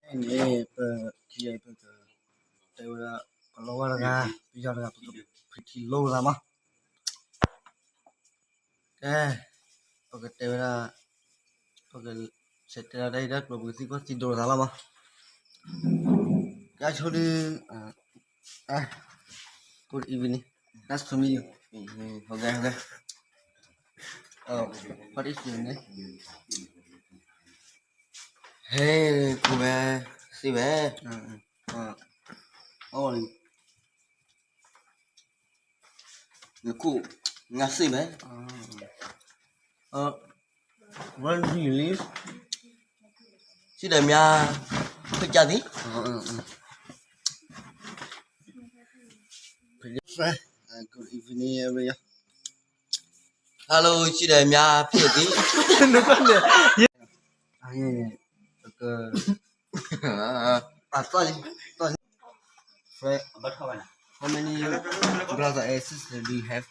န့ၣ် ပ ခံယၤ ပက တဲဝဲဒၣ် ကလီဝါတဂၤ ပယီၤတဂၤ ပက ဖံထံလိာ်သးမး. ကဲ ပကတဲဝဲဒၣ် ပက ဆဲးတဲဒၣ်တၢ်အံၤတၢ်ကျိၤ ပကသံကွၢ်သံဒိးသးလီၤမး. ကဆိဒု good evening, nice to meet you. ဟဲ ခိၣ်ဝဲ သ့ဝဲ နခိၣ် ငါသ့ဝဲ Where do you live? စံးဒီးမါ ဖဲကၢသံ Good evening, everyone. Hello, စံးဒီးမါ ဖဲသံ နက Fred, how many brother and sister do you have?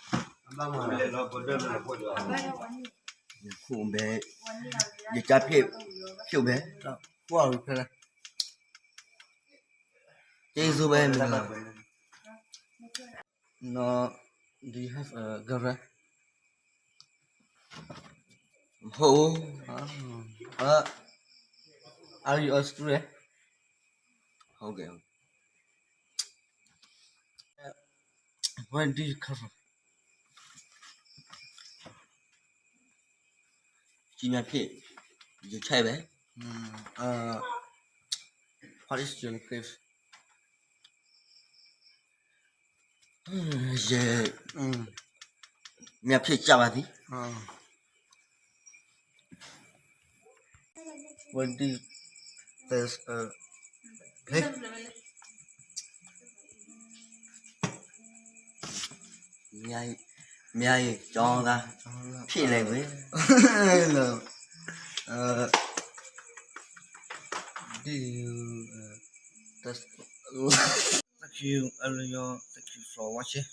ယခိၣ်ဘဲ ယကါဖျိ ဖျိဘဲ ကဲ ယဆိဝဲ မ့ၢ်လီၤ. No, do you have a girlfriend? ဟိ Are you a student? Okay. Where do you come from? ကၠံမၠါဖျၢၣ် ယဆဲးဝဲ What is your name? ယ မၠါဖျၢၣ်ကၠၢ်ဘၣ်သံ What is this place? မၠါအံၤ ကၠီသး ဖျၢၣ်လဲၣ်ဝဲ Do you, uh, that's, thank you, everyone. Thank you for watching.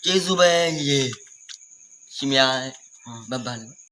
ကၠ့စူဝဲယ ဆံမၠါ bye bye လၢ